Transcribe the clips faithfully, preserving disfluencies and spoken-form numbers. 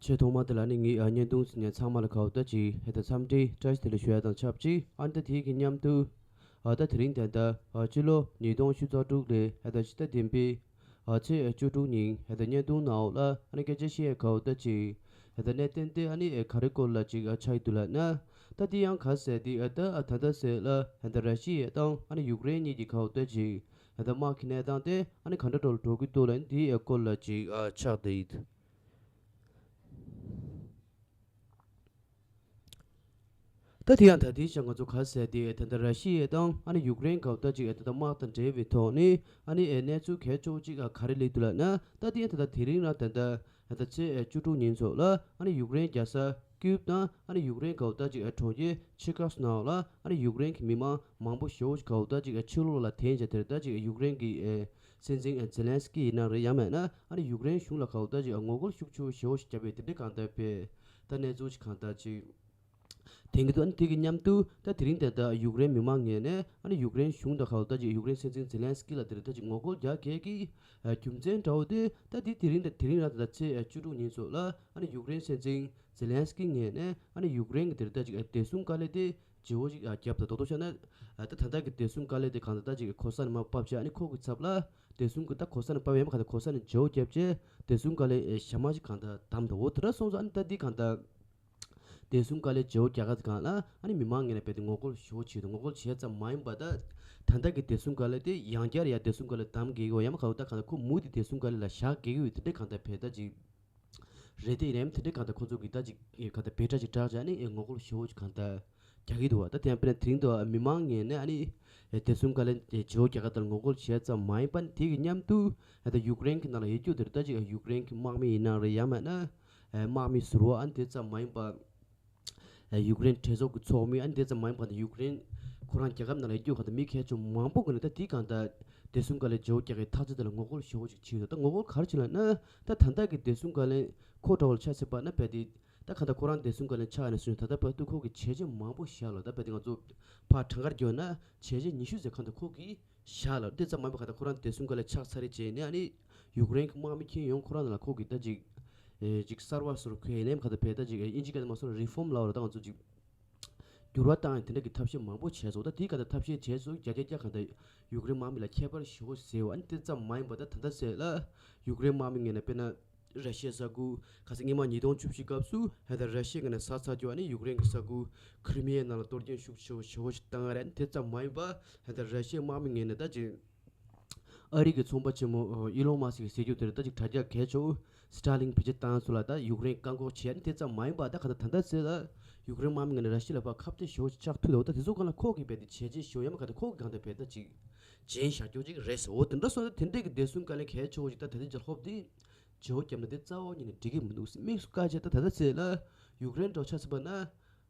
ཆེས་ཐོག་མ་དེ་ལ་ནི་ངས་ཨ་བརྙན་ཐུང་གཟིགས་མཁན་ཚང་མ་ལ་ག་བ་ད་ཅིག་ཧེ་ད་འཚམས་འདྲི་བཀྲ་ཤིས་བདེ་ལེགས་ཞུ་ཡ་དང་ཆབས་ཅིག་ཨ་ནི་ད་དེའི་གི་མཉམ་དུ་ཨ་ད་དེ་རིང་ད་ད་ཨ་སྤྱི་ལོ་ཉིས་སྟོང་བཅུ་ཙམ་དྲུག་ལོའི་ཧེ་ད་ཕྱི་ཟླ་བདུན་པའི་ཨ་ཚེས་བཅུ་དྲུག་ཉིན་ཧེ་ད་བརྙན་ཐུང་ནང་ལ་ཨ་ནི་སྐད་ཆ་བཤད་ཡ་ག་བ་ད་ཅིག་ཧེ་ད་གནད་དོན་དེ་ཨ་ནི་ཨེ་ག་རེ་སྐོར་ལ་ཅིག་ཨ་ཆགས་ཡི་འདུག་ལབ་ན། ད་དེ་ཡང་ག་ཟེར་དེ་ཨ་ད་ཨ་ད་ད་ཟེར་ལ་ཧེ་ད་ར་ཤི་ཡ་དང་ཨ་ནི་ཡུཀ་རེན་གཉིས་ཀྱི་ག་བ་ད་ཅིག་ཧེ་ད་དམག་གི་གནས་སྟངས་དེ་ཨ་ནི་ག་འདྲ་འགྲོ་འགྲོ་གི་འདུག་ལབ་ན་དེའི་ཨེ་སྐོར་ལ་ཅིག་ཨ་ཆགས་བསྡད་ཡི། ད་དེ་ཡང་ད་དེའི་ཆ་ང་ཚོ་ག་ཟེར་དེ་ད་ལྟ་ར་ཤི་ཡ་དང་ཨ་ནི་ཡུཀ་རེན་ག་བ་ད་ཅིག་ད་ལྟ་དམག་དང་འབྲེལ་བའི་ཐོག་ནས་ཨ་ནི་ཨེ་གནས་ཚུལ་གལ་ཆེ་བོ་ཅིག་ཨ་ག་རེ་སླེབས་འདུག་ལབ་ན། ད་དེ་ཡང་ད་ལྟ་དེ་རིང་རང་ད་ལྟ་ད་ལྟ་ཚེས་བཅུ་དྲུག་ཉིན་ཚོ་ལ་ཨ་ནི་ཡུཀ་རེན་རྒྱལ་ས་ཀིབ་དང་ཨ་ནི་ཡུཀ་རེན་ག་བ་ད་ཅིག་ཨ་གྲོང་ཁྱེར་ཆི་ཀ་སི་ནང་ལ་ཨ་ནི་ཡུཀ་རེན་གྱི་མི་མང་མང་པོ་ཞེ་བོ་ཅིག་ག་བ་ད་ཅིག་ཨ་ཕྱི་ལོགས་ལ་འཐེན་བྱས་དེར་ད་ཅིག་ཡུཀ་རེན་གྱི་ཨེ་སྲིད་འཛིན་ཛེ་ལན་སི་ཀི་ཡིན་ན་རེད། ཡང་མེད་ན་ཨ་ནི་ཡུཀ་རེན་གཞུང་ལ་ག་བ་ད་ཅིག་ངོ་རྒོལ་ཤུགས་ཆེ་བོ་ཞེ་བོ་ཞིག་བརྒྱབ་པའི་དེ་འདྲའི་གང་ལྟར་པའི་ད་གནས་ཚུལ་ཞིག་གང་ལྟར་ཅིག་དེང་གི་དུས་ཨ་ནི་དེ་གི་མཉམ་དུ་ད་དེ་རིང་དེ་ད་ཡུཀ་རེན་མི་མང་ངོས་ནས་ཨ་ནི་ཡུཀ་རེན་གཞུང་དང་ག་བ་ད་ཅིག་ཡུཀ་རེན་སྲིད་འཛིན་ཛེ་ལན་སི་ཀི་ལ་དེ་རིང་ད་ཅིག་ངོ་རྒོལ་རྒྱག་གལ་གི་རྒྱུ་མཚན་འདྲ་བོ་དེ་ད་དེ་དེ་རིང་ད་དེ་རིང་རང་ད་ད་ཚེས་བཅུ་དྲུག་ཉིན་ཚོ་ལ་ཨ་ནི་ཡུཀ་རེན་སྲིད་འཛིན་ཛེ་ལན་སི་ཀི་ངོས་ནས་ཨ་ནི་ཡུཀ་རེན་གི་དེ་རིང་ད་ཅིག་བདེ་སྲུང་དཀའ་ལས་དེ་བརྗེ་བོ་ཞིག་ཨ་བརྒྱབ་དང་རྡོག་རྡོག་བྱས་ན། ཨ་ད་ད་ལྟ་གི་བདེ་སྲུང་དཀའ་ལས་དེ་གང་ལྟར་ད་ཅིག་གོ་ས་ནས་མར་ཕབ་བྱས། ཨ་ནི་ཁོ་གི་ཚབ་ལ་བདེ་སྲུང་གི་ད་གོ་ས་ནས་ཕབ་ཡས་མ་གང་ལྟར་གོ་ས་ནས་བརྗེ་བོ་བརྒྱབ་བྱས་བདེ་སྲུང་དཀའ་ལས་ཨེ་ཞྭ་དམར་ཞིག་གང་ལྟར་བསྡམས་འདུག་འོ་དེ་འདྲ་སོང་ཙང་ཨ་ནི་ད་འདི་གང་ལྟར་བདེ་སྲུང་དཀའ་ལས་བརྗེ་བོ་རྒྱག་ག་དེ་གང་ལ་ཨ་ནི་མི་མང་ངོས་ནས་རྦད་དེ་ངོ་རྒོལ་ཞེ་བོ་བྱས་འདུག་ངོ་རྒོལ་བྱས་ཙམ་མ་ཡིན་པ་ད་ད་ལྟ་གི་བདེ་སྲུང་དཀའ་ལས་དེ་ཡང་བསྐྱར་ཡ་བདེ་སྲུང་དཀའ་ལས་བསྡམ་དགོས་ཀྱི་ཡོད། ཡང་མ་གང་ལྟར་གང་ལྟར་ཁོ་མུ་མཐུད་དེ་བདེ་སྲུང་དཀའ་ལས་ལ་བཞག་དགོས་ཀྱི་ཡོད། དེ་འདྲ་གང་ལྟར་བས་ད་ཅིག་རེད་དེ་ཡིན་ནའི་དེ་འདྲའི་གང་ལྟར་ཁོ་ཚོ་གིས་ད་ཅིག་གང་ལྟར་བེ་ཏྲ་ཅིག་བསྒྲགས་བྱས་ནས་ངོ་རྒོལ་ཞེ་བོ་ཅིག་གང་ལྟར་རྒྱག་གི་འདུག་བ། ད་དེ་ཡང་དཔེར་ན་དེ་རིང་དུ་མི་མང་ངོས་ནས་ཨ་ནི་བདེ་སྲུང་དཀའ་ལས་བརྗེ་བོ་རྒྱག་ག་ལྟར་ངོ་རྒོལ་བྱས་ཙམ་མ་ཡིན་པ་དེ་གི་མཉམ་དུ་ད་ཡུཀ་རེན་གྱི་ནང་ལ་ཡོད་རྒྱུ་དེར་ད་ཅིག་ཡུཀ་རེན་གྱི་དམག་མི་ཡིན་ན་རེད། ཡང་མེད་ན་དམག་མི་ཟུར་པ་ཨ་ནི་དེ་ཙམ་མ་ཡིན་པ། ཡུཀ་རེན་གྲོས་ཚོགས་ཀྱི་ཚོགས་མི་ཨ་ནི་དེ་ཙམ་མ་ཡིན་པ་དང་ཡུཀ་རེན་ཁོ་རང་རྒྱལ་ཁབ་ནང་ལ་ཡོད་རྒྱུ་གང་ལྟར་མི་གལ་ཆེ་མང་པོ་གིས་ནི་ད་དེ་གང་ལྟར་བདེ་སྲུང་དཀའ་ལས་བརྗེ་བོ་རྒྱག་གི་ཐག་གཅོད་དེ་ལ་ངོ་རྒོལ་ཞེ་བོ་ཅིག་བྱས་ཡོད། ད་ངོ་རྒོལ་ག་རེ་བྱས་ལབ་ན། ད་ད་ལྟ་གི་བདེ་སྲུང་དཀའ་ལས་ཁོ་འདྲ་བོ་ལ་ཆ་བཞག་པ་ན་རྦད་དེ་ད་གང་ལྟར་ཁོ་རང་བདེ་སྲུང་དཀའ་ལས་ཆགས་ནས་བཟུང་ད་ལྟ་བར་དུ་ཁོ་གིས་བྱས་རྗེས་མང་པོ་བཞག་ལ། ད་རྦད་དེ་ང་ཚོ་ཕར་གྲངས་ཀར་བརྒྱབ་ན་བྱས་རྗེས་ཉི་ཤུ་ཙམ་གང་ལྟར་ཁོ་གིས་བཞག་ལ། དེ་ཙམ་མ་ཡིན་པ་གང་ལྟར་ཁོ་རང་བདེ་སྲུང་དཀའ་ལས་ཆགས་ཚར་རེད་བྱས་ནས་ཨ་ནི་ཡུཀ་རེན་གྱི་དམག་མི་ཁྱེར་ཡོང་ཁོ་རང་ལ་ཁོ་གིས་ད་ཅིག་ཨེ་ཅིག་གསར་བ་བཟོ་རུ་ཁོས་ཡིན་ནའི་གང་ལྟར་བས་ད་ཅིག་ཨེ་དབྱིན་ཇི་སྐད་ནས་མ་སོང་རི་ཕོམ་ལབ་ར། ད་ང་ཚོ་ཅིག་འགྱུར་བ་བཏང་ཡང་དེ་འདྲ་གི་ཐབས་ཤེས་མང་པོ་བྱས་སོང་། ད་དེའི་གང་ལྟར་ཐབས་ཤེས་བྱས་སོང་བརྒྱ་ཆ་བརྒྱ་གང་ལྟར་ཡུཀ་རེན་དམག་མི་ལ་ཁྱད་པར་ཞེ་པོ་ཟེར་བ་ཨ་ནི་དེ་ཙམ་མ་ཡིན་པ་ད་ད་ལྟ་ཟེར་ལ་ཡུཀ་རེན་དམག་མི་ངོས་ནས་དཔེར་ན་ར་ཤི་ཡའི་ས་ཁུལ་ག་ས་སྔོན་མ་ཉིས་སྟོང་བཅུ་བཞི་སྐབས་སུ་ཧེ་ད་ར་ཤི་ཡའི་ངོས་ནས་ཟ་ཚར་རྒྱུ་ཨ་ནི་ཡུཀ་རེན་གྱི་ས་ཁུལ་ཁི་རི་མི་ཡའི་ནང་ལ་གཏོར་སྐྱོན་ཤུགས་ཆེ་བོ་ཞེ་པོ་ཞིག་བཏང་ཡ་རེད། ཨ་ནི་དེ་ཙམ་མ་ཡིན་པ་ཧེ་ད་ར་ཤི་ཡའི་དམག་མི་ངོས་ནས་ད་ཅིག་ཨ་རི་གི་ཚོང་པ་ཆེན་མོ་ཨི་ལོན་མཱ་སི་ཀི་ཟེར་རྒྱུ་དེར་ད་ཅིག་དྲ་རྒྱ་གས་ཆོག་སི་ཊར་ལིང་བེད་སྤྱོད་བཏང་སོང་ལ། ད་ཡུཀ་རེན་བཀག་འགོག་བྱས་ནས་དེ་ཙམ་མ་ཡིན་པ་ད་ག་ད་ད་ལྟ་ཟེར་ལ་ཡུཀ་རེན་དམག་མི་ངོས་ནས་ར་ཤི་ཡ་ལ་ཕར་ཁ་གཏད་ཞེ་པོ་ཅིག་བཅག་ཐུབ་ལ། འོ་ད་དེ་ཚོ་གང་ལ་ཁོག་གི་བས་དེ་བྱས་རྗེས་ཞེ་པོ་ཡ་མ་ག་ད་ཁོག་གི་གང་ད་བས་ད་ཅིག་བྱིན་བཞག་རྒྱུ་ཅིག་རེད་ཟེར། འོ་དེ་འདྲ་སོང་ན་དེ་འདྲས་ཀྱི་བདེ་སྲུང་དཀའ་ལས་གལ་ཆེ་བོ་ཅིག་ད་ད་ལྟའི་ཆར་ཧོབ་དེ་བརྗེ་བོ་བརྒྱབ་ན་དེ་རྩ་བ་ཉིད་ནས་འགྲིག་གི་མི་འདུག་དམིགས་སུ་བཀར་བྱས་ད་ད་ལྟ་ཟེར་ལ་ཡུཀ་རེན་འགྲོ་ཆ་ཟིན་པ་ན།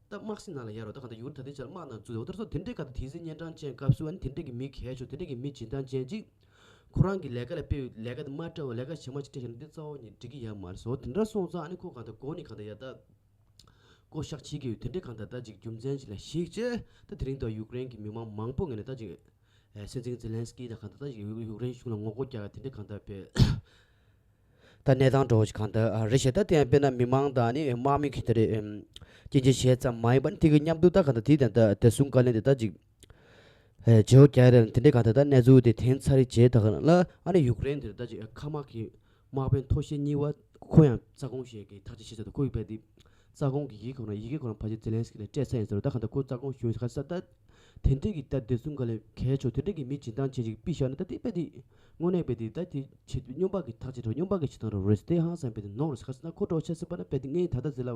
ད་དམག་སྲིད་ནང་ལ་ཡར་རོ་ད་གང་ལྟར་ཡུཀ་རེན་ད་ལྟའི་ཆར་དམག་ནང་འཛུལ་འོ་ད་ར་སོང་། དེ་འདྲའི་ག་ད་དེ་ཚེ་གཉན་འཕྲང་ཅན་སྐབས་སུ་ཨ་ནི་དེ་འདྲའི་གི་མི་གལ་ཆོག་དེ་འདྲའི་གི་མི་སྦྱིན་བདག་ཅན་ཅིག་ཁོ་རང་གི་ལས་ཀ་ལ་དཔེ་ལས་ཀ་དེ་མ་སྤྲད་བ་ལས་ཀ་གཞན་མ་ཅིག་སྤྲད་བཞག་ན་འདི་རྩ་བ་ཉིད་འགྲིག་གི་ཡོད་མ་རེད་ཟེར། འོ་དེ་འདྲ་སོང་ཙང་ཨ་ནི་ཁོ་གང་ལྟར་མགོ་ནས་གང་ལྟར་ཡ་ད་བསྐོ་བཞག་བྱེད་ཀྱི་ཡོད། དེ་འདྲའི་གང་ལྟར་ད་ཅིག་རྒྱུ་མཚན་ཅིག་ལ་གཞིགས་བྱས་ད་དེ་རིང་ད་ཡུཀ་རེན་གི་མི་མང་མང་པོ་ངོས་ནས་ད་ཅིག་སྲིད་འཛིན་ཛེ་ལན་སི་ཀི་དང་གང་ལྟར་ད་ཅིག་ཡུཀ་རེན་གཞུང་ལ་ངོ་རྒོལ་རྒྱག་ག་དེ་འདྲའི་གང་ལྟར་བས། ད་གནས་སྟངས་འདྲ་བོ་ཞིག་གང་ལྟར་ཨ་རེད་ཤག་ད་དེ་ཡང་དཔེར་ན་མི་མང་དང་ནི་དམག་མི་གི་དེ་རེད་ཨམ། སྐྱོན་བརྗོད་བྱས་ཙམ་མ་ཡིན་པ་ནི་དེ་གི་མཉམ་དུ་ད་གང་ལྟར་དེ་དང་ད་བདེ་སྲུང་བཀའ་བློན་དེ་ད་ཅིག་ཨེ་བརྗེ་བོ་རྒྱག་རེད། དེ་འདྲའི་གང་ལྟར་ད་གནས་ཚུལ་དེ་ཐོན་ཚར་རེད་བྱས་ད་ག་ལ་ཨ་ནི་ཡུཀ་རེན་དེར་ད་ཅིག་མཁའ་དམག་གི་དམག་དཔོན་མཐོ་ཤོས་གཉིས་པ་ཁོ་ཡང་རྩ་དགོངས་ཞུ་ཡས་ཀྱི་ཐག་གཅོད་བྱས་ཚར་འདུག་ཁོ་ཡི་བས་དེ་རྩ་དགོངས་ཀྱི་ཡི་གེ་ཁོ་རང་ཡི་གེ་ཁོ་རང་ཕལ་ཆེར་ཛེ་ལན་སི་ཀི་ལ་སྤྲད་ཚར་ཡིན་ཟེར་རོ། ད་གང་ལྟར་ཁོ་རྩ་དགོངས་ཞུ་ཡས་ཁ་ས་ད། དེ་འདྲའི་གི་ད་བདེ་སྲུང་ག་ལས་གལ་ཆོག་དེ་འདྲའི་གི་མི་སྦྱིན་བཏང་བྱེད་ཅིག་ཕུད་བཞག་ན་ད་དེ་དཔེ་དེ་དངོས་གནས་དཔེ་དེ་ད་དེ་བྱེད་སྙོམས་པ་གི་ཐག་བཅད་རོགས་སྙོམས་པ་གི་བྱེད་སྟངས་རོགས་རེད་ཟེར། དེ་ཧང་སང་དཔེ་དེ་ནོར་རེད་ཟེར། ཁ་སང་ཁོ་གྲོགས་ཆ་སྲིད་པ་ན་དཔེ་དེ་ངས་ད་ལྟ་ཟེར་ལ་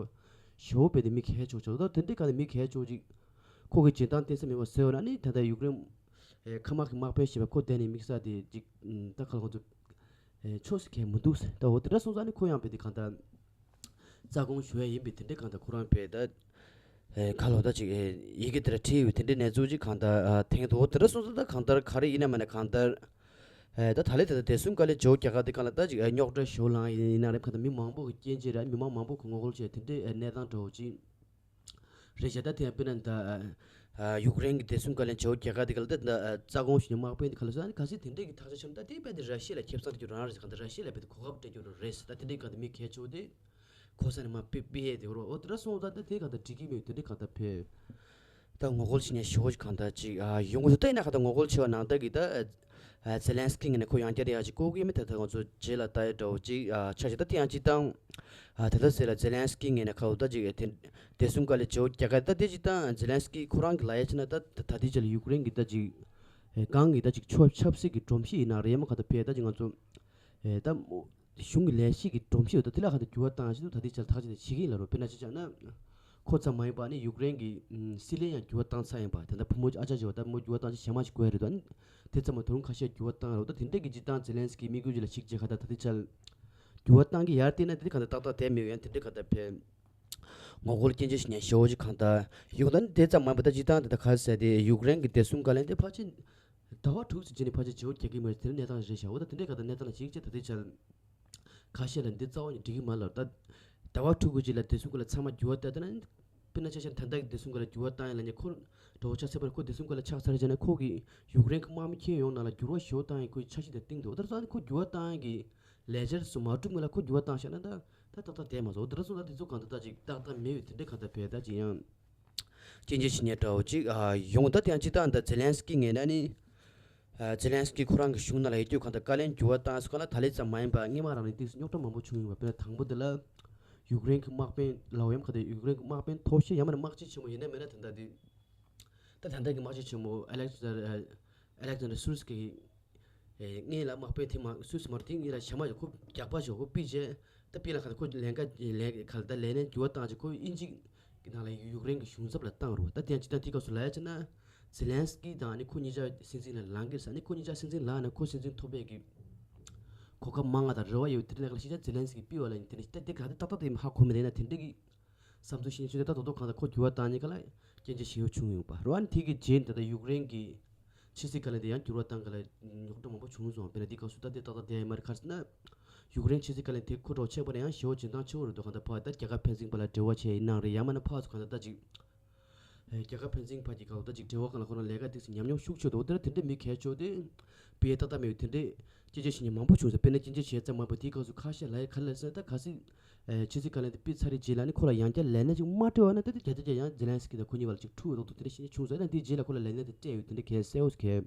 ཞོ་དཔེ་དེ་མི་གལ་ཆོག་ཆོག་ད་དེ་འདྲའི་ག་ལས་མི་གལ་ཆོག་ཅིག་ཁོ་གི་སྦྱིན་བཏང་བསྟན་ས་མེད་པ་ཟེར་བ་ན་ནི་ད་ལྟ་ཡུཀ་རེན་མཁའ་དམག་གི་དམག་དཔོན་ཞེས་པ་ཁོ་བསྡད་ནས་དམིགས་བསལ་དེ་ཅིག་ད་ཁ་ལ་ཁོ་ཚོ་ཆོག་སྲིད་མཁན་མི་འདུག་ཟེར། ད་འོ་དེ་འདྲ་སོང་ཙང་ནི་ཁོ་ཡང་དཔེ་དེ་གང་ལྟར། རྩ་དགོངས་ཞུ་ཡ་ཡིན་པའི་དེ་འདྲའི་གང་ལྟར་ཁོ་རང་དཔེ་ད་ཨེ་ག་ལོ་ད་ཅིག་ཨེ་ཡི་གེ་དེ་འདྲ་བྲིས་ཡོད་པའི་དེ་འདྲའི་གནས་ཚུལ་ཅིག་གང་ལྟར་ཨ་ཐེངས་དུ་འོ་དེ་འདྲ་སོང་ཙང་ད་གང་ལྟར་ག་རེ་ཡིན་ན་མིན་ན་གང་ལྟར་ཨེ་ད་ད་ལས་དེ་ད་བདེ་སྲུང་བཀའ་བློན་བརྗེ་བོ་རྒྱག་ག་དེ་གང་ལ་ད་ཅིག་ཨེ་རྙོག་དྲ་ཞེ་པོ་ལངས་ཡིན་ན་རེད། གང་ལྟར་མི་མང་པོ་གི་སྐྱོན་བརྗོད་རེད། མི་མང་མང་པོ་གི་ངོ་རྒོལ་བྱས་དེ་འདྲའི་ཨེ་གནས་སྟངས་འདྲ་བོ་ཅིག་རེད་བྱས། ད་དེ་ཡང་དཔེར་ན་ད་ཨ་ཡུཀ་རེན་གྱི་བདེ་སྲུང་བཀའ་བློན་བརྗེ་བོ་རྒྱག་ག་དེ་ག་ལ་ད་ད་རྩ་དགོངས་ཞུས་ནས་དམག་དཔོན་དེ་ག་ལ་ཟེར་ན་གལ་སྲིད་དེ་འདྲའི་གི་ཐག་གཅོད་བྱས་ན་ད་དེ་དཔེ་དེ་ར་ཤི་ཡ་ལ་ཁེ་བཟང་སྤྲད་རྒྱུ་རང་རེད་ཟེར། གང་ལྟར་ར་ཤི་ཡ་ལ་དཔེ་དེ་གོ་སྐབས་སྤྲད་རྒྱུ་རང་རེད་ཟེར། ད་དེ་འདྲའི་གང་ལྟར་མི་གལ་ཆེ་བོ་དེ། ཁོ་ས་ནས་མ་པི་པི་ཨེ་དེ་རོ་འོ་དེ་འདྲ་སོང་ད་ད་དེ་ག་ད་འགྲིག་གི་མེད་དེ་འདྲ་ག་ད་ཕེ། ད་ངོ་རྒོལ་བྱེད་མཁན་ཞེ་པོ་ཅིག་གང་ལྟར་ཅིག་ཨ་ཡོང་གི་འདུག་ད་ཡིན་ན་གང་ལྟར་ངོ་རྒོལ་བྱེད་པ་ནང་ལྟར་གྱི་ད་ཨ་ཛེ་ལན་སི་ཀི་ངོས་ནས་ཁོ་ཡང་བསྐྱར་ཡང་ཅིག་བསྐོ་གི་མེད་ད་ད་ང་ཚོ་རྗེས་ལ་ལྟ་ཡ་འདྲ་བོ་ཅིག་ཨ་ཆ་ཞིག་ད་དེ་ཡང་ཅིག་བཏང་ཨ་ད་ལྟ་ཟེར་ལ་ཛེ་ལན་སི་ཀི་ངོས་ནས་ཁ་འོ་ད་ཅིག་དེ་བདེ་སྲུང་བཀའ་བློན་བརྗེ་པོ་རྒྱག་ག་ད་དེ་ཅིག་བཏང་ཛེ་ལན་སི་ཀི་ཁོ་རང་གི་ལ་ཡ་ཅིག་ན་ད་ད་ད་དེ་ཅིག་ལ་ཡུཀ་རེན་གི་ད་ཅིག་ཨེ་གང་གི་ད་ཅིག་ཆབ་ཆབ་སྲིད་ཀྱི་སྒྲོམ་གཞི་ཡིན་ན་རེད་མ་ག་ད་ཕེ་ད་ཅིག་ང་ཚོ་ཨེ་ད་མོ་གཞུང་གི་ལས་གཞི་གི་སྒྲོམ་གཞི་ཡོད་ད་དེ་ལ་ག་ད་འགྱུར་བ་བཏང་ཡ་ཞིག་འདུག་ད་དེ་ཅིག་ལ་ཐག་གཅོད་དེ་བྱེད་ཀྱི་ཡིན་ལ་རོ། དཔེར་ན་ཅིག་བྱས་ན་ཁོ་ཙམ་མ་ཡིན་པ་ནི་ཡུཀ་རེན་གི་ཨམ་སྲིད་བློན་ཡང་འགྱུར་བ་བཏང་ཚར་ཡིན་པ་དེ་འདྲ་བུ་མོ་ཨ་ཅག་ཅིག་བ་ད་མོ་འགྱུར་བ་བཏང་ཅིག་གཞན་མ་ཞིག་དགོས་ཡ་རེད་དོ། དེ་ཙམ་མ་དོ་རུང་ཁ་ཤས་འགྱུར་བ་བཏང་རོ། ད་དེ་འདྲ་གི་ཅིག་བཏང་ཛེ་ལན་སི་ཀི་དམིགས་ཡུལ་ཅིག་ལ་གཞིགས་བྱས་ག་ད་ད་དེ་ཅིག་ལ་འགྱུར་བ་བཏང་གི་ཡར་བལྟས་ན་དེ་ག་ད་ཏག་ཏག་བསྡད་མེད་ཡང་དེ་འདྲ་ག་ད་ཕེ། ངོ་རྒོལ་སྐྱོན་བརྗོད་བྱེད་མཁན་ཞེ་པོ་ཅིག་གང་ལྟར་ཡོང་ད་ནི་དེ་ཙམ་མ་ཡིན་པ་ད་སྤྱིར་བཏང་དེ་ད་ག་རེ་ཟེར་དེ་ཡུཀ་རེན་གྱི་བདེ་སྲུང་བཀའ་བློན་དེ་ཕལ་ཆེར་ཟླ་བ་དྲུག་ཙམ་རྗེས་ནས་ཕལ་ཆེར་བརྗེ་པོ་རྒྱག་གི་མ་རེད། དེ་ནི་གནས་སྟངས་རེད་ཤག་འོ་ད་དེ་འདྲའི་ག་ད་གནས་སྟངས་ལ་གཞིགས་བྱས་ད་དེ་ཆར་ཁ་ཤས་ལ་འདི་རྩ་བ་ནས་འགྲིག་གི་མ་ལབ་ད། ཟླ་བ་དྲུག་གི་རྗེས་ལ་བདེ་སྲུང་བཀའ་བློན་ཚང་མ་འགྱུར་བ་བཏང་ད་ན་དཔེར་ན་ཆ་བཞག་ན་ད་ལྟ་གི་བདེ་སྲུང་བཀའ་བློན་འགྱུར་བ་བཏང་ཡ་ལ་ཉེ་ཁོ་འགྲོ་བ་ཆ་ཚད་པར་ཁོ་བདེ་སྲུང་བཀའ་བློན་ཆགས་ཚར་རྗེས་ནས་ཁོ་གིས་ཡུཀ་རེན་གྱི་དམག་མི་ཁྱེར་ཡོང་ནང་ལ་འགྱུར་བ་ཞེ་པོ་བཏང་ཡ་ཁོའི་འཆར་གཞི་དེ་བཏིང་འདུག་འོ་ད་རྩ་བ་ནས་ཁོ་འགྱུར་བ་བཏང་ཡ་གི་ལས་འཆར་སུ་མ་གྲུབ་སྔོན་ལ་ཁོ་འགྱུར་བ་བཏང་བཞག་ན་ད། ད་ཏག་ཏག་བསྡད་མ་སོང་། འོ་དེ་འདྲ་སོང་ཙང་དེ་ཚོ་གང་ལྟར་ད་ཅིག་ཏག་ཏག་མེད་པའི་དེ་འདྲའི་གང་ལྟར་བས་ད་ཅིག་ཡང་སྐྱོན་བརྗོད་བྱེད་མཁན་འདྲ་བོ་ཅིག་ཨ་ཡོང་ད་དེ་ཡང་སྤྱིར་བཏང་ད་ཛེ་ལན་སི་ཀི་ངོས་ནས་ནི་ཨ་ཛེ་ལན་སི་ཀི་ཁོ་རང་གི་གཞུང་ནང་ལ་ཡོད་དུས་གང་ལྟར་བཀའ་བློན་འགྱུར་བ་བཏང་སོང་ག་ལ་ད་ལན་ཙམ་མ་ཡིན་པ་སྔོན་མ་རང་ནས་ཏིག་རྙོག་དྲ་མང་པོ་བྱུང་ཡོད་པ། དཔེར་ན་དང་པོ་དེ་ལ་ཡུཀ་རེན་གྱི་དམག་དཔོན་ལའོ་ཡམ་ག་དེ་ཡུཀ་རེན་གྱི་དམག་དཔོན་མཐོ་ཤོས་ཡང་མིན་ན་དམག་སྤྱི་ཆེན་མོ་ཡིན་ན་མིན་ན་དེ་འདྲ་དེ། ད་ད་ལྟ་གི་དམག་སྤྱི་ཆེན་མོ་ཨ་ལེག་ཛན་ཨ་ལེག་ཛན་ཌར་སུར་སི་ཀི་ཨེ་ངེད་ལ་དམག་དཔོན་དེ་མ་སུད་སི་མ་རེད་དེ་ངེད་ལ་ཞྭ་དམག་ཁོ་རྒྱག་པ་ཞོག་ཁོ་པི་རྗེས་ད་པི་ལ་ཁ་ཁོ་ལན་ཀ་ལན་ཁ་ད་ལན་ནས་འགྱུར་བ་བཏང་ཅིག་ཁོ་དབྱིན་ཇི་གི་ནང་ལ་ཡུཀ་རེན་གི་གཞུང་ཚབ་ལ་བཏང་རུ་བ། ད་དེ་ཡང་ཅི་ད་དེ་སྐབས་སུ་ལ་ཡ་ཅི་ན་ཛེ་ལན་སི་ཀི་དང་ནི་ཁོ་གཉིས་ཆ་སྲིད་འཛིན་ལ་ལངས་གི་ས་ནི་ཁོ་གཉིས་ཆ་སྲིད་འཛིན་ལངས་ན་ཁོ་སྲིད་འཛིན་ཐོབ་པའི་གི་གོ་སྐབས་མང་ང་དང་རེ་བ་ཡོད་དེ་ནས་ལ་ཤི་ཆ་ཛེ་ལན་སི་ཀི་པི་བ་ལ་ཡིན་དེ་ནས་ད་དེ་ག་དེ་ཏག་ཏག་དེ་ཧ་གོ་མི་རེད་ན་དེ་འདྲ་གི་བསམ་ཚུལ་ཤེས་ཆོས་དེ་ད་དོ་དོ་གང་ལྟར་ཁོ་འགྱུར་བ་བཏང་ཉེ་ག་ལ་སྐྱོན་བརྗོད་ཞེ་པོ་བྱུང་ཡོད་པ་རོ། ཨ་ནི་དེ་གི་རྗེས་ད་ལྟ་ཡུཀ་རེན་གྱི་ཕྱི་སྲིད་བཀའ་བློན་དེ་ཡང་འགྱུར་བ་བཏང་ག་ལ་རྙོག་དྲ་མང་པོ་བྱུང་སོང་། དཔེར་ན་དེ་སྐབས་སུ་ད་དེ་ཏག་ཏག་དེ་ཡ་མ་རེད། ག་རེ་ཟེར་ན་ཡུཀ་རེན་ཕྱི་སྲིད་བཀའ་བློན་དེ་ཁོ་གྲོགས་ཆེན་པོ་རེད། ཡང་ཞེ་པོ་བྱེད་སྟངས་ཆེ་བོ་རེད་འདུག་གང་ལྟར་ཕར་ད་རྒྱལ་ཁབ་ཕན་ཚུན་བར་ལ་འབྲེལ་བ་བྱས་ཡིན་ནའང་རེད། ཡང་མིན་ན་ཕར་ཚུར་གང་ལྟར་ད་ཅིག་རྒྱལ་ཁབ་ཕན་ཚུན་བར་གྱི་སྒང་ལ་ད་ཅིག་འབྲེལ་བ་སྒང་ལ་ཁོ་རང་ལས་ཀ་ཏོག་ཙམ་ཉམས་མྱོང་ཤུགས་ཆེ་འདུག་དེ་འདྲ་དེ་འདྲ་མི་གལ་ཆེ་བོ་དེ་དཔེ་ཏག་ཏག་མེད་པའི་དེ་འདྲའི་སྐྱོན་བརྗོད་བྱེད་མཁན་མང་པོ་བྱུང་ཟེར། དཔེར་ན་སྐྱོན་བརྗོད་བྱས་ཙམ་མ་ཡིན་པར་དེའི་སྐབས་སུ་ཁ་ཤས་ལ་ག་རེ་ལབ་ཟེར་ན་ད་གལ་སྲིད་ཨེ་ཕྱི་སྲིད་བཀའ་བློན་དེ་ཕུད་ཚར་རེད་རྗེས་ལ་ནི་ཁོ་ལ་ཡང་བསྐྱར་ལས་གནས་ཅིག་མ་སྤྲད་པ་ན་ད་དེ་བརྒྱ་ཆ་བརྒྱ་ཡང་ཛེ་ལན་སི་ཀི་དང་ཁོ་གཉིས་བར་ལ་ཅིག་འཁྲུག་འགྲོ་འདུག་དེ་འདྲ་ཞིག་བྱུང་ཟེར་ན་དེའི་རྗེས་ལ་ཁོ་ལ་ལས་གནས་དེ་སྤྲད་ཡོད་དེ་འདྲ་གལ་གསལ་བོ་ཞིག་གལ་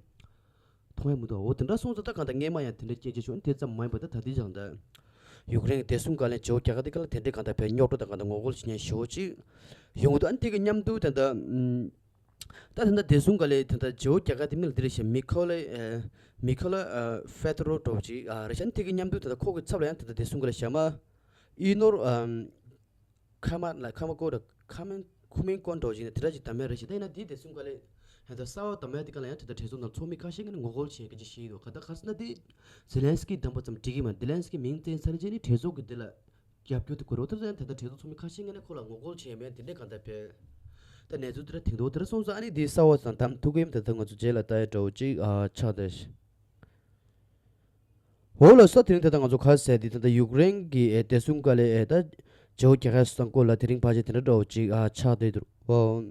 མཐོང་ཡ་མི་འདུག་འོ་དེ་འདྲ་སོང་ཙང་ད་གང་ལྟར་སྔས་མ་ཡང་དེ་འདྲ་སྐྱོན་བརྗོད་བྱུང་དེ་ཙམ་མ་ཡིན་པ་ད་ད་ལྟའི་ཆ་ལ་ཡུཀ་རེན་གྱི་བདེ་སྲུང་བཀའ་བློན་བརྗེ་པོ་རྒྱག་ག་དེ་ག་ལ་དེ་འདྲའི་གང་ལྟར་བས་རྙོག་དྲ་དང་གང་ལྟར་ངོ་རྒོལ་བྱེད་མཁན་ཞེ་པོ་ཅིག་ཡོང་གི་འདུག་ཨ་ནི་དེ་གི་མཉམ་དུ་ད་ལྟ་ཨམ། ད་ད་ལྟ་བདེ་སྲུང་བཀའ་བློན་ད་ལྟ་བརྗེ་པོ་རྒྱག་ག་དེ་མི་ལ་འདི་རེད་ཤག་མི་ཁོ་ལ་ཨ། མི་ཁོ་ལ་ཨ། ཧྥེ་ཏོ་རོ་འདྲ་བོ་ཅིག་ཨ་རེད་ཤག་ཨ་ནི་དེ་གི་མཉམ་དུ་ད་ལྟ་ཁོ་གི་ཚབ་ལ་ཡང་ད་ལྟ་བདེ་སྲུང་བཀའ་བློན་ཞྭ་དམག་ཨི་ནོར་ཨམ། ཁ་མ་ལ་ཁ་མ་ཀོ་ར་ཁ་མན་ཁུ་མིན་ཀོན་འདྲ་བོ་ཅིག་ཡིན་ན་དེ་འདྲ་ཅིག་བདམས་ཡ་རེད་ཤག་ད་ཡིན་ན་དེའི་བདེ་སྲུང་བཀའ་བློན་ད་ལྟ་གསར་པ་བདམས་ཡ་དེ་ག་ལ་ཡང་ད་ལྟ་གྲོས་ཚོགས་ནང་ཚོགས་མི་ཁ་ཤས་ཀྱིས་ནི་ངོ་རྒོལ་བྱེད་མཁན་ཅིག་བཤད་ཀྱི་འདུག་ག་ད་ག་རེ་ཟེར་ན་དེ་ཛེ་ལན་སི་ཀི་བདམས་པ་ཙམ་འགྲིག་གི་མ་རེད། ཛེ་ལན་སི་ཀི་མིང་བཏོན་ཚར་རྗེས་ནི་གྲོས་ཚོགས་ཀྱི་དེ་ལ་རྒྱབ་སྐྱོར་དེ་དགོས་རེད། འོ་ད་ལྟ་ད་ལྟ་གྲོས་ཚོགས་ཚོགས་མི་ཁ་ཤས་ངོས་ནས་ཁོ་ལ་ངོ་རྒོལ་བྱས་མེད་དེ་འདྲས་གང་ལྟར་བས། ད་གནས་ཚུལ་དེ་འདྲ་དེང་དུ་དེ་འདྲ་སོང་ཙང་ཨ་ནི་དེའི་གསར་པ་དང་དམ་ཐུག་གི་ཡིན། ད་ལྟ་ང་ཚོ་རྗེས་ལ་ལྟ་ཡ་འདྲ་བོ་ཅིག་ཨ་ཆགས་བསྡད་ཤག་འོ་ལགས་སོ། དེ་རིང་ད་ལྟ་ང་ཚོ་ག་རེ་ཟེར་དེ་ད་ལྟ་ཡུཀ་རེན་གྱི་ཨེ་བདེ་སྲུང་བཀའ་བློན་ཨེ་ད་བརྗེ་པོ་རྒྱག་ཡ་སོང་སྐོར་ལ་དེ་རིང་ཕལ་ཆེར་དེ་འདྲ་འདྲ་བོ་ཅིག་ཨ་ཆགས་བསྡད་འདུག་འོ།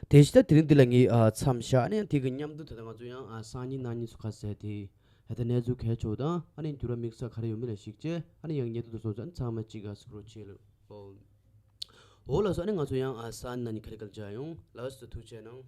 དེ་བཞིན་ད་དེ་རིང་འདི་ལ་ངས་ཨ་མཚམས་བཞག་ནས་དེ་གི་མཉམ་དུ་ད་ལྟ་ང་ཚོ་ཡང་ཨ་སང་ཉིན་གནངས་ཉིན་སུ་ག་ཟེར་དེ་ཨ་ད་གནས་ཚུལ་གལ་ཆེ་བ་དང་ཨ་ནི་འགྱུར་བ་དམིགས་བསལ་ག་རེ་ཡོད་མེད་ལ་གཞིགས་བྱས་ཨ་ནི་ཡང་ཉེ་དུ་དུ་སོང་ཙང་ཚང་མ་གཅིག་ཨ་སུ་རོ་བྱེད་ལ་འོ། འོ་ལགས་སོ། ཨ་ནི་ང་ཚོ་ཡང་ཨ་སང་ཉིན་གནངས་ཉིན་ག་རེ་ག་ལ་མཇལ་ཡོང་། ལགས་སོ། ཐུགས་རྗེ་གནང་།